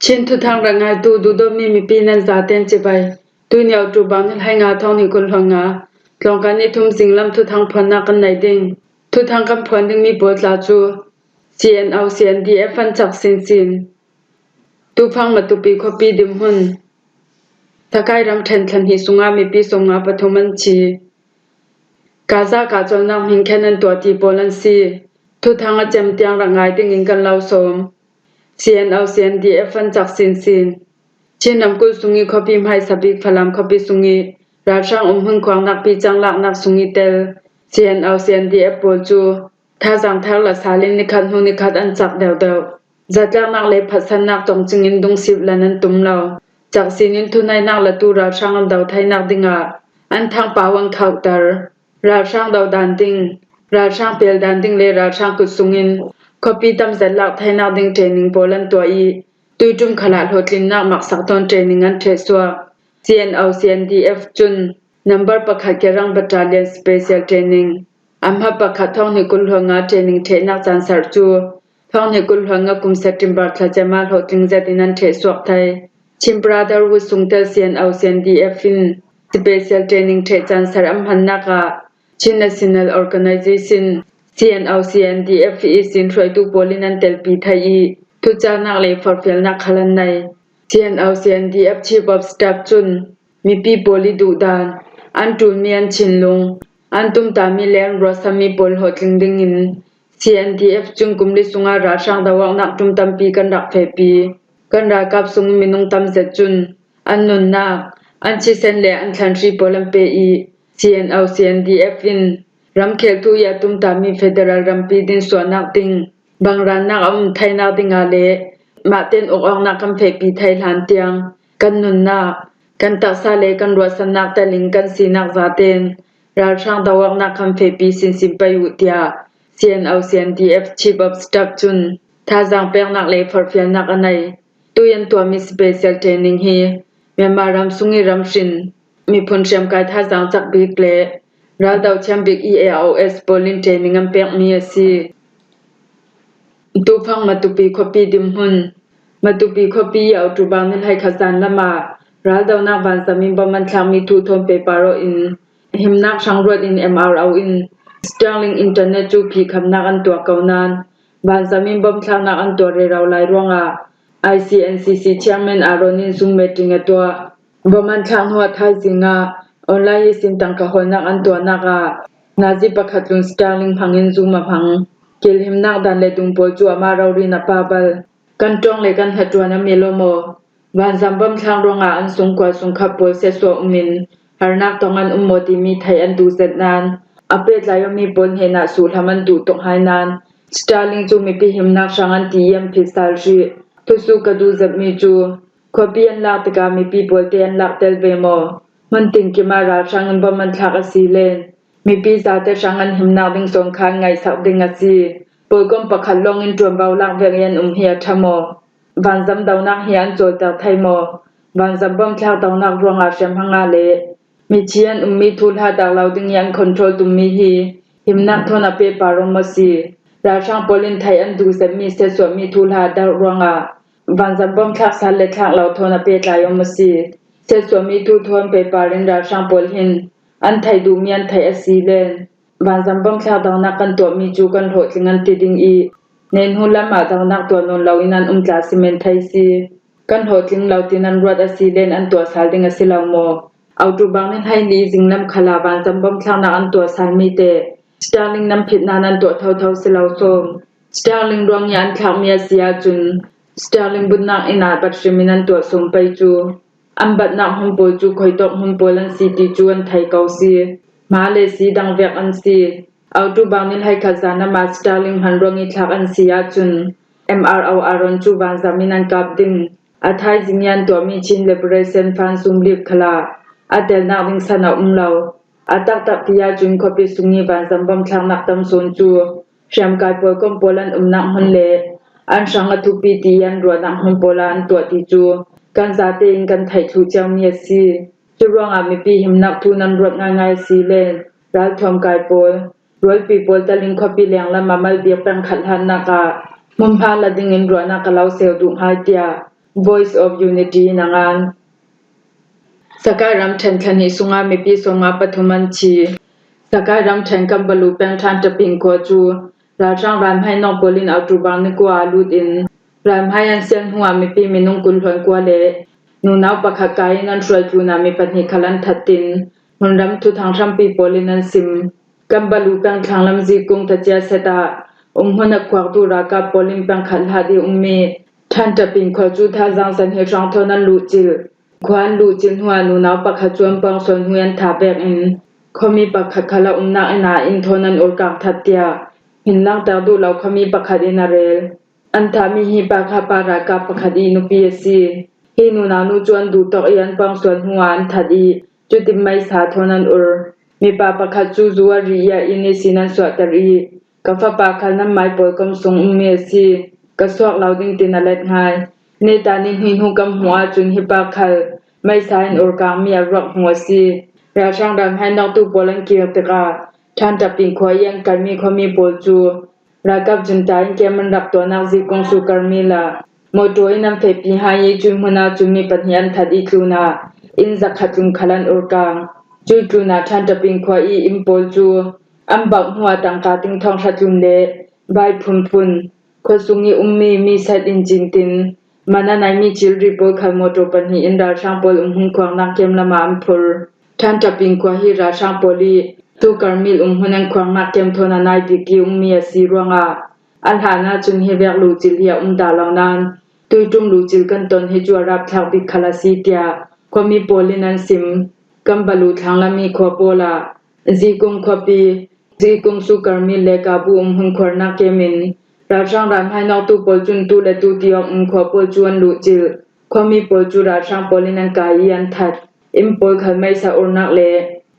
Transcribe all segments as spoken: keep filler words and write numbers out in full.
Chin thuthang rak ngaitu duhdawtmi mipi nan zaten cibai. Tuini October ni hleihnih thawng hnih kul hluan nga, tlawngkai ni thum zinglam thuthang phuannak kan nei ding. Thuthang kan phuan dingmi pawl tla cu C N O C N D F an cak sinsin. Tufang Matupi khuapi dinhmun. Thakai ramṭhen thla hnih sungah mipi sawmnga pathum an thi. Gaza kah colnak hmingkhen an tuah ti pawl an si. Thuthang a cem tiang rak ngai dingin kan lo sawm. C N O C N D F an cak sinsin. Chin ramkulh sung i khuapi hmaisa bik Falam khuapi sung i ralhrang umhmun khuang nakpi cang laknak sung i tel C N O C N D F pawl cu thazang thar la sal in nikhat hnu nikhat an cak deuhdeuh. Zatlaknak le phatsannak tongcing in dungsip lan an tum lo. Cak sin in thuneihnak latu ralhrang an do theinak dingah an thangpau an khauhter. Ralhrang do dan ding, ralhrang pel dan ding le ralhrang kut sungin khuapi tam zet lak theinak ding training pawl an tuah i, tuiṭum khalah hlawhtlinnak maksak tawn training an ṭhehsuak. C N O C N D F cun number pakhat Kerang Battalion Special Training, a hma pakhat thawng hnih kul hluan nga training ṭhehnak caan ser cu thawng hnih kul hluan nga kum September thla cem ah hlawhtling zet in an ṭhehsuak thai. Chin Brotherhood sungtel C N O C N D F in Special Training ṭheh caan ser an hmannak ah Chin National Organization, C N O C N D F i sin hruaitu pawl in an telpi thai i, thucahnak le forhfialnak khal an nei. C N O C N D F Chief of Staff cun mipi pawl i duhdan, an ṭulmi an thinlung, an tumtami le an ruahsanmi pawl hlawhtling dingin C N D F cun kum li sungah ralhrang do awknak ṭum tampi kan rak fehpi. Kan ralkap sung minung tam zet cun an nunnak, an thisen le an thlanhri pawl an pe i, C N O C N D F in ramkheltu i a tumtami federal rampi dinsuahnak ding bangrannak a um theinak dingah le mahten uk awknak kan fehpi thei hlan tiang kan nunnak, kan taksa le kan ruahsannak telin kan sinak zaten ralhrang do awknak kan fehpi sinsin pei uh, tiah C N O C N D F Chief of Staff cun thazang peknak le forhfialnak a nei. Tui an tuahmi special training hi Myanmar ram sung i ramhrin miphun hriamkai thazang cak bik le raldo thiam bik E A O S pawl in training an pekmi a si. Tufang Matupi khuapi dinhmun. Matupi khuapi i October ni hleikhat zan lam ah raldonak vanzam in bom an thlakmi thu thawn pehpar aw in himnak hrang ruat in M R O in Starlink internet cu phihkhamnak an tuah ko nain vanzam in bom thlaknak an tuah rero lai ruangah I C N C C chairman Aaron in Zoom meeting a tuah. Bom an thlak hnu a thaizing ah online ihsin tangka hawlnak an tuahnak ah nazi pakhat tlun Starlink hmangin Zoom a hmang. Kilhimnak dan le dung pawl cu amah rori in a pa bal. Kan ṭong le kan hnaṭuan a mil aw maw? Vanzam bom thlak ruangah an sungkua sungkhap pawl siatsuah um in harnak tong an um maw timi theih an duh zet nain a pehtlai awmi pawl hnenah suhhlam an duh tuk hai nain Starlink cu mipi himnak hrang an ti i an phit sal hrih. Thusuk ka duh zetmi cu khuapi an lak tikah mipi pawl te an lak tel ve maw? Hmun tinkim ah ralhrang in bom an thlak a si len mipi zate hrang an himnak ding sawn kha an ngaihsak ding a si. Pawlkom pakhat lawng in ṭuanvo lak vek i an um hi a ṭha maw? Vanzam donak hi an cawlter thei maw? Vanzam bom thlak donak ruangah hriamhma ngah le mithi an ummi thuhla dak lo ding i an control tummi hi himnak thawn a pehpar aw maw si? Ralhrang pawl in theih an duh zetmi siatsuahmi thuhla dak ruangah vanzam bom thlak sal le thlak lo thawn a pehtlai aw maw si? Siatsuahmi thu thawn pehpar in ralhrang pawl hin an theih duhmi an theih a si len vanzam bom thlak donak kan tuahmi cu kan hlawhtling an ti ding i, nen hnu lam ah donak tuah nawn loin an um tla si men thei si. Kan hlawhtling lo tin an ruat a si len an tuah sal ding a si lo maw? October ni hleihnih zinglam khal ah vanzam bom thlaknak an tuah salmi te Starlink namphit nain an tuah thotho si lo sawm. Starlink ruang i an thlakmi a si ahcun Starlink bunnak inn ah bat hrim in an tuah sawm pei cu. An batnak hmun pawl cu khuitawk hmun pawl an si ti cu an thei ko si. Hma le si dang vek an si. October ni hleikhat zan ah Starlink hman ruang i thlak an si ahcun M R O Aaron cu vanzam in an kap ding. A thaizing i an tuahmi Chin Liberation Front Zoom lip khal ah a telnak ding san a um lo. A taktak ti ahcun khuapi sung i vanzam bom thlaknak tam sawn cu hriamkai pawlkom pawl an umnak hmun le an hrang a thupi ti i an ruahnak hmun pawl ah an tuah ti cu kan zate in kan theih thluh ciomi a si. Curuangah mipi himnak thu nan ruat ngaingai a si len ralthuam kai pawl, rualpi pawl telin khuapi lenglam a malbik peng khat hlannak ah hmunhma la dingin ruahnak ka lo seu duh hnga tiah Voice of Unity in a ngan. Sakai ramṭhen thla hnih sunga mipi sawmnga pathum an thi. Sakai ramṭhen Kambalu peng Ṭhantaping khua cu ralhrang raihmai nawk pawl in October ni kua ah lut in raihmai an sial hnuah mipi minung kul hluan kua le nunau pakhat kai in an hruai tlunah mi pahnih khal an thattin hmunram thuthang hrampi pawl in an sim. Kambalu peng thlanglam Zikung tacia set ah umhmun a khuaktu ralkap pawl in peng khat hlat ih ummi Ṭhantaping khua cu thazaang zahnih hrawng thawn an luhcilh. Khua an luhcilh hnuah nunau pakhat cu an pawngsual hnu an thah vekin khuami pakhat khal a umnak inn ah inn thawn an urkang that tiah hmin langhter duh lo khuami pakhat in a rel. An thahmi hi Pakha pa ralkap pakhat ih nupi a si. Hi nunau nu cu an duhtawk ih an pawngsual hnuah an that ih cutin meisa thawn an ur. Mipa pakhat cu zu a ri ih a inn ihsin an suahter ih ka fapa khal nan mai pawl kom sung ummi a si. Ka suak lo ding tin a let hngai. Neta ni hnih hnu kan hmuh ahcun hi pa khal meisa in urkangmi a ruak hnu a si. Ralhrang raihmai nawktu pawl an kir tikah Ṭhantaping khua ih an kaimi khuami pawl cu ralkap junta in kem an rak tuahnak Zikung Sukarmi ah mawṭaw in an fehpi hai ih cuih hmun ahcun mi pahnih an that ih tlunah inn zakhat tlun khal an urkang. Cuih tlunah Ṭhantaping khua ih inn pawl cu an bauh hnuah tangka ting thawng hra tlun le vai phunphun, khuasung ih ummi mi set in cingtin man a naimi cilri pawl khal mawṭaw pahnih in ralhrang pawl umhmun khuaknak kem lamah an phur. Ṭhantaping khua hi ralhrang pawl ih Sukarmi umhmun an khuaknak kem thawn a nai bik ih ummi a si ruangah a hlan ahcun hi vek luhcilh hi a um dah lo nain tuiṭum luhcilh kan ton hi cu a rapthlak bik khal a si tiah khuami pawl in an sim. Kambalu thlanglam ih khua pawl ah Zikung khuapi, Zikung Sukarmi le Kabu umhmun khuarnak kem in ralhrang raihmai nawktu pawl cun tu le tu ti awk in khua pawl cu an luhcilh. Khuami pawl cu ralhrang pawl in an kai ih an that. Inn pawl khal meisa urnak le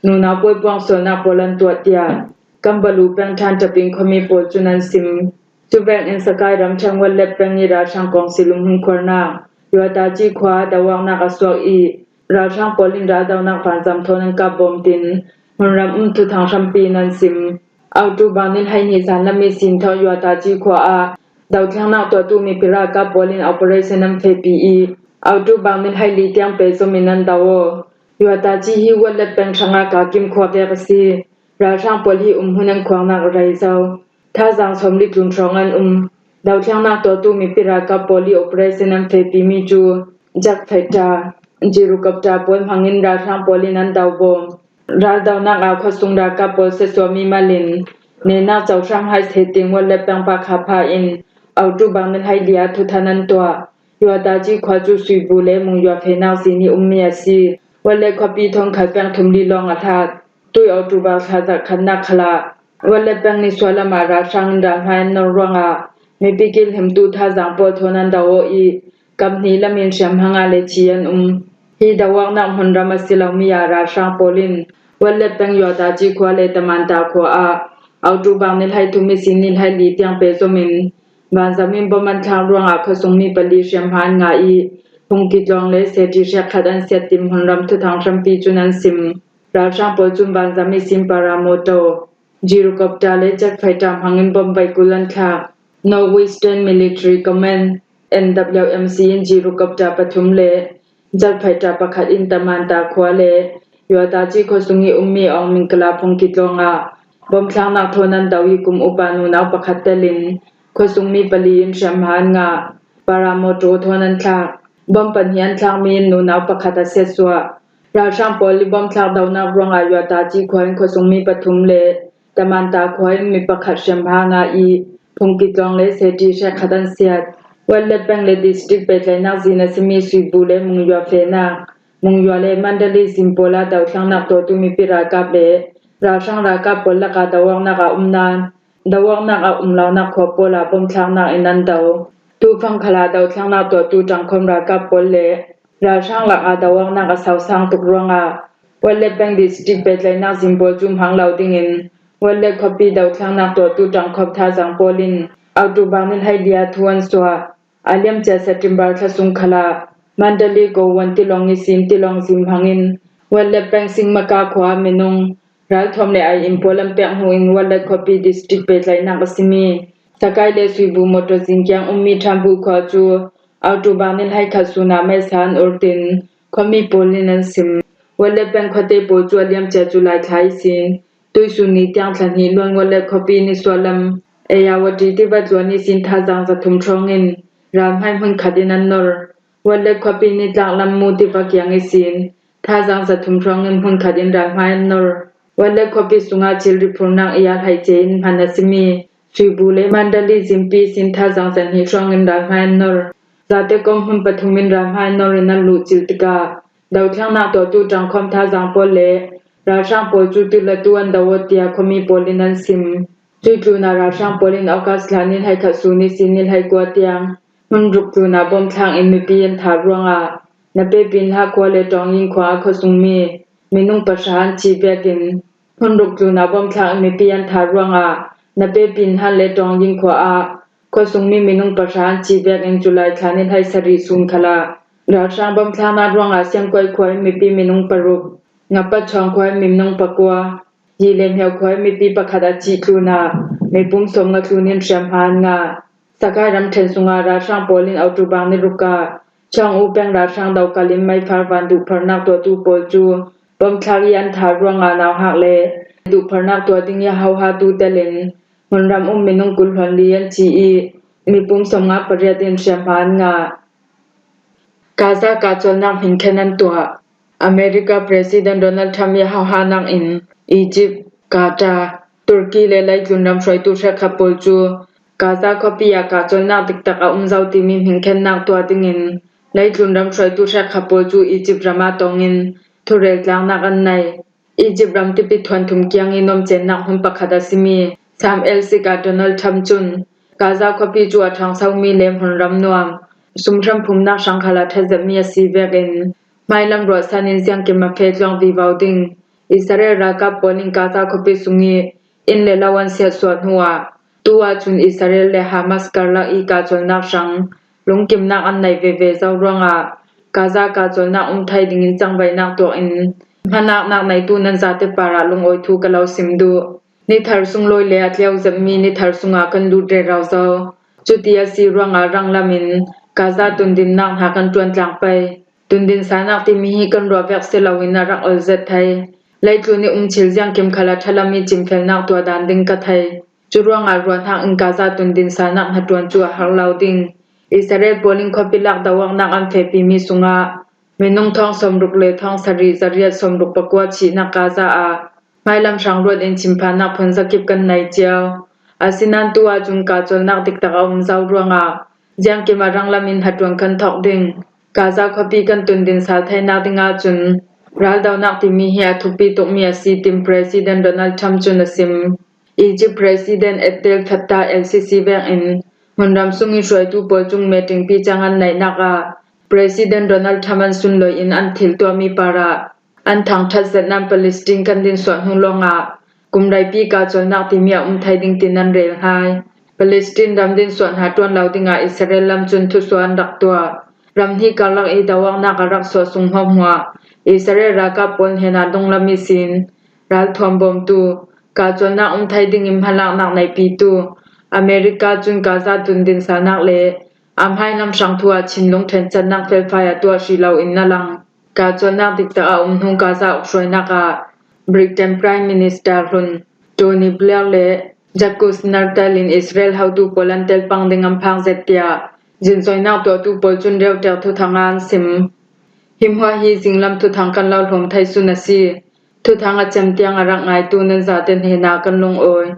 nunau pawl pawngsualnak pawl an tuah tiah Kambalu peng Ṭhantaping khuami pawl cun an sim. Cuvekin Sakai ramṭhen Wallet peng ih ralhrang kawngsil umhmun khuarnak Yuataci khua ah doawknak a suak ih ralhrang pawl in raldonak vanzam thawn an kap bawm tin hmunram um thuthang hrampi in an sim. October ni hleihnih zanlam ihsin thawk Yuataci khua ah dothlennak tuahtu mipi ralkap pawl in operation an fehpi ih October ni hleili tiang pehzom in an do aw. Yuataci hi Wallet peng hrangah Kakim khua vek a si. Ralhrang pawl hi umhmun an khuaknak a rei zo. Thazaang sawmli tlun hrawng an um. Dothlennak tuahtu mipi ralkap pawl ih operation an fehpimi cu jet fighter, gyrocopter pawl hmangin ralhrang pawl in an do bawm. Raldonak ah khuasung ralkap pawl siatsuahmi malin nehnak cohram hai sehting Wallet peng Pakha pha in October ni hleili ah thuthan an tuah. Yuataci khua cu Suibu le Mungyua fehnak zin ih ummi a si. Wallet khuapi thawn khal peng thum li lawng a hlat. Tui October thla zarh khatnak khalah Wallet peng nisuah lamah ralhrang in ralhmai an nor ruangah mipi kilhimtu thazaang pawl thawn an do aw ih kap hnih lam in hriamhma ngah le thi an um. Hi doawknak hmunram a si lomi ah ralhrang pawl in Wallet peng Yuataci khua le Tamanta khua ah October ni hleithum ihsin ni hleili tiang pehzom in vanzam in bom an thlak ruangah khuasungmi pali hriamhma an ngah ih phungki tlawng le sehṭi hrekkhat an siat tin hmunram thuthang hrampi cun an sim. Ralhrang pawl cun vanzam ihsin paramotor, gyrocopter le jet fighter hmangin bom veikul an thlak. Northwestern Military Command, N W M C in gyrocopter pathum le jet fighter pakhat in Tamanta khua le Yuataci khuasung ih ummi Aung Mingkala phungki tlawng ah bom thlaknak thawn an do ih kum upa nunau pakhat telin khuasungmi pali in hriamhma an ngah. Paramotor thawn an thlak. Bom pahnih an thlakmi in nunau pakhat a siatsuah. Ralhrang pawl ih bom thlak donak ruangah Yuataci khua in khuasungmi pathum le Tamanta khua in mi pakhat hriamhma ngah ih phungki tlawng le sehṭi hrekkhat an siat. Wallet peng le district pehtlaihnak zin a simi Suibu le Mungyua fehnak, Mungyua le Mandalay zin pawl ah dothlennak tuahtu mipi ralkap le ralhrang ralkap pawl lakah doawknak a um nain doawknak a um lonak khua pawl ah bom thlaknak in an do. Tufang khal ah dothlennak tuahtu ṭangkhawm ralkap pawl le ralhrang lakah doawknak a sausang tuk ruangah Wallet peng district pehtlaihnak zin pawl cu hmang lo dingin Wallet khuapi dothlennak tuahtu ṭangkhawm thazaang pawl in October ni hleili ah thu an suah. A liamcia September thla sung khalah Mandalay Kowan tilawng ihsin tilawng zin hmangin Wallet peng Singmaka khua ah minung ralthuam le ai-in pawl an pek hnu in Wallet khuapi district pehtlaihnak a simi Sakai le Suibu mawṭaw zin kiang ummi Ṭhanbu khua cu October ni hleikhat sun ah meisa an urt in khuami pawl in an sim. Walet peng khuate pawl cu a liamcia July thla ihsin tuisun ni tiang thla hnih luan Walet khuapi nisuahlam Ayeyarwady tiva tluan ihsin thazaang zathum hrawng in ralhmai hmunkhat in an nor. Walet khuapi nitlaklam Mu tiva kiang ihsin thazaang zathum hrawng in hmunkhat in ralhmai an nor. Walet khuapi sungah thilri phurnak i aa hlei cein hman a simi Suibu le Mandalay zimpi ihsin thazaang zahnih hrawng in ralhmai an nor. Zate kom hmun pathum in ralhmai an nor in an luh cil tikah dothlennak tuahtu ṭangkhawm thazaang pawl le ralhrang pawl cu tu le tu an do aw tiah khuami pawl in an sim. Cuih tlunah ralhrang pawl in August thla ni hleikhat sun ihsin ni hleikua tiang hmun ruk tlunah bawmthlak in mipi an thah ruangah Napepinha khua le Ṭawngying khua ah khuasungmi minung pahra an thih vekin hmun ruk tlunah bawmthlak in mipi an thah ruangah Napepinha le Ṭawngying khua ah khuasungmi minung pahra an thih vekin July thla ni hleisarih sun khalah ralhrang bawmthlaknak ruangah Siangkuai khua in mipi minung paruk, Ngapachawng khua in minung pakua, Yi le Hmyo khua in mipi pakhat a thih tlunah mipum sawmnga tlun in hriamhma an ngah. Sakai ramṭhen sungah ralhrang pawl in October ni ruk ah Chawng U peng ralhrang dokal in meifar van duhpharnak tuahtu pawl cu bawmthlak i an thah ruangah nauhak le duhpharnak tuah ding i a hohatu telin hmunram um minung kul hluan li an thih i mipum sawmnga pariat in hriamhma an ngah. Gaza kahcawlnak hminkhen an tuah. America President Donald Trump i a hohanak in Egypt, Qatar, Turkey le leitlun ram hruaitu hrekkhat pawl cu Gaza khuapi ah kahcawlnak diktak a um zo timi hminkhennak tuah dingin leitlun ram hruaitu hrekkhat pawl cu Egypt ram ah tongin thurel tlaknak an nei. Egypt ram tipi thuanthum kiang i nuamcennak hmun pakhat a simi Sharm el Sheikh ah Donald Trump cun Gaza khuapi cu a ṭhangsomi le hmunram nuam, sumhram phumnak hrang khal a ṭhat zetmi a si vekin hmailam ruahsan in ziangkim a feh tluang vivo ding Israel ralkap pawl in Gaza khuapi sung i inn le lo an siatsuah hnuah tu ahcun Israel le Hamas karlak i kahcawlnak hrang lungkimnak an neih veve zo ruangah Gaza kahcawlnak um thai dingin cangvaihnak tuah in hmanaknak neitu nan zate parah lungawi thu ka lo sim duh. Nithar sunglawi le a tleu zetmi nithar sungah kan lut rero zo. Cuti a si ruangah ranglam in Gaza tundinnak hna kan ṭuan tlang pei. Tundinsanak timi hi kan ruah vek si loin a rak ol zet thei. Leitlun i um thil ziangkim khal a ṭhalam i cimfelnak tuah dan ding ka thei. Curuangah ruahnak in Gaza tundinsanak hnaṭuan cu a har lo ding. Israel pawl in khuapi lak doawknak an fehpimi sungah minung thawng sawmruk le thawng sarih zariat sawmruk pakua thihnak Gaza ah hmailam hrang ruat in chimphannak phun zakip kan nei cio. Asinain tu ahcun kahcawlnak diktak a um zo ruangah ziangkim a ranglam in hnaṭuan kan thawk ding. Gaza khuapi kan tundin sal theinak ding ahcun raldonak timi hi a thupi tukmi a si, tin President Donald Trump cun a sim. Egypt President Abdel Fattah el-Sisi vekin hmunram sung i hruaitu pawl cung meetingpi cang an neihnak ah President Donald Trump an sunlawi in an thil tuahmi parah an thangṭhat zet nan Palestine kan dinsuah hnu lawngah kum reipi kahcawlnak timi a um thai ding tin an rel hna. Palestine ram dinsuah hna ṭuan lo dingah Israel lam cun thusuah an rak tuah. Ram hnih karlak i doawknak a rak suah sung hmuahhmuah Israel ralkap pawl hnenah donglam ihsin ralthuam bawmtu, kahcawlnak um thai dingin hmalaknak neipitu America cun Gaza tundinsanak le a hmailam hrang thu ah thinlung ṭhenchannak felfai a tuah hrih loin a lang. Kahcawlnak diktak a um hnu Gaza ukhruainak ah Britain Prime Minister hlun Tony Blair le Jacques Chirac in Israel hotu pawl an telpang ding an phak zet tiah zinzoinak tuahtu pawl cun reuter thuthang ah an sim. Hi hmuah hi zinglam thuthang kan lo hlawm thei sun a si. Thuthang a cem tiang a rak ngaitu nan zate hnenah kan lungawi.